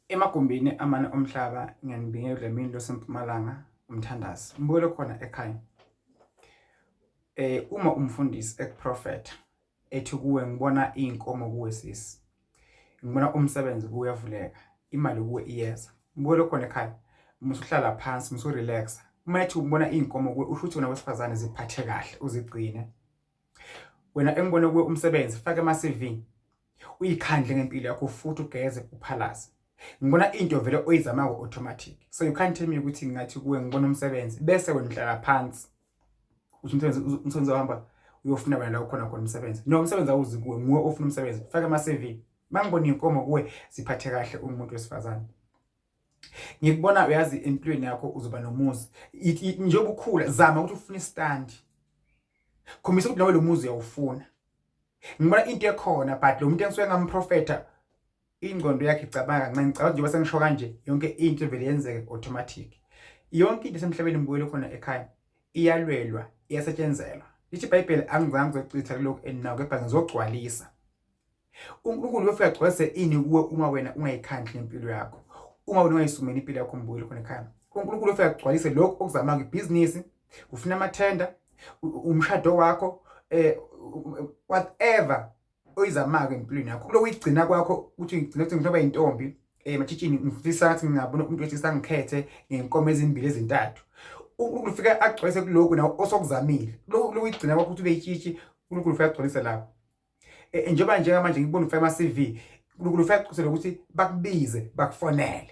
Emagumbini amane omhlaba ngiyanibingelela uDlamini losempumalanga umthandazi. Mbukelo khona ekhaya. Uma umfundisi ekuprofetha ethi kuwe ngibona iy'nkomo kuwe sisi. Ngibona umsebenzi kuwe uyavuleka, imali kuwe iyeza. Mbukelo khona ekhaya. Musuhlala phansi, musu-relaxa. Uma ethi ubona iy'nkomo kuwe usho ukuthi wena wesifazane ziphathe kahle, uzigcine. Wena engibone kuwe umsebenzi, faka ama-CV. Uyikhandle ngempilo yakho futhi ugeze uphalaze. Ngibona into vele oyizamako automatic, so you can't tell me ukuthi ngathi kuwe ngibona umsebenzi bese wena uhlala phansi uthi umsebenzi uhamba uyofuna wena la ukhona khona umsebenzi. No, umsebenzi awuzi kuwe, nguwe ofuna umsebenzi. Faka ama-CV. Mangibona inkomo kuwe, ziphathe kahle umuntu wesifazane. Ngikubona uyazi empilweni yakho uzoba nomuzi. Njengoba ukhula, zama ukuthi ufune istandi, khombisa ukuthi nawe lo muzi uyawufuna. Ngibona into ekhona, but lo muntu engisuke ngamprofetha ingqondo yakhe icabanga kancane. Ngicabanga njengoba sengisho kanje, yonke into vele yenzeke automatic. Yonke into esemhlabeni, mbukele khona ekhaya, iyalwelwa, iyasetshenzelwa. Lithi iBhayibheli, angizange ngizochitha kulokhu eninawo, kepha ngizogcwalisa. UNkulunkulu uyofika agcwalise ini kuwe uma wena ungayikhandli impilo yakho, uma wena ungayisumeli impilo yakho? Mbukele khona ekhaya, uNkulunkulu uyofika agcwalise lokhu okuzama ibhizinisi, ufuna amathenda, umshado wakho, whatever oyizamako empilweni yakho. Kulokhu uyigcina kwakho ukuthi ngigcina ukuthi ngizoba intombi ematshitshini, ngifisa ngathi ngingabona umuntu wesilisa angikhethe ngenkomo ezimbili ezintathu. UNkulunkulu ufika agcwalise kulokhu nawe osokuzamile, lokhu uyigcina kwakho ukuthi ube yitshitshi. UNkulunkulu ufika agcwalise lapho. Njengoba njengamanje ngibona ufaka ama-CV, uNkulunkulu ufika agcwalise ukuthi bakubize, bakufonele.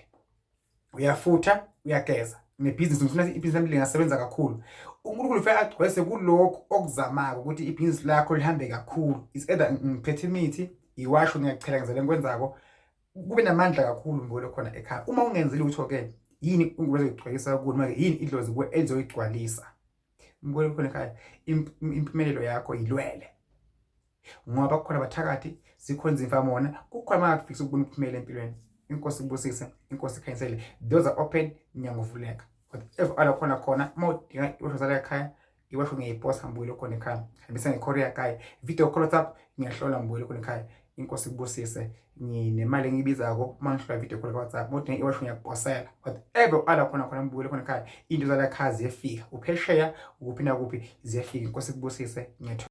Uyafutha, uyageza nebhizinisi, ngifuna ibhizinisi lami lingasebenza kakhulu. UNkulunkulu ufike agcwalise kulokhu okuzamako ukuthi ibhizinisi lakho lihambe kakhulu. Is either ngiphethe imithi, iwasho, ngiyachela, ngizele ngikwenzako kube namandla kakhulu. Mbukelo khona ekhaya, uma ungenzi lutho-ke, yini uNkulunkulu ezoyigcwalisa kuwe, noma-ke yini idlozi kuwe elizoyigcwalisa? Mbukelo khona ekhaya, impumelelo yakho yilwele, ngoba kukhona abathakathi, zikhona izimfamona, kukhona abangakufisa ukubona uphumela empilweni. Inkosi ibusise, inkosi ikhanyisele. Doors are open, iminyango uvuleka. Whatever ala khona khona, uma udinga iwasho zala ekhaya, iwasho ngiyayiposa. Mbukelo khona ekhaya, hambisa nge-courier ekhaya, video call, WhatsApp, ngiyahlola. Mbukelo khona ekhaya, inkosi ikubusise. Nginemali engiyibizako uma ngihlola video call ka-WhatsApp. Uma udinga iwasho, ngiyakuposela. Whatever ala khona khona, mbukelo khona ekhaya, into zala ekhaya ziyefika, uphesheya, ukuphi nakuphi, ziyafika. Inkosi ikubusise, ngiyathola.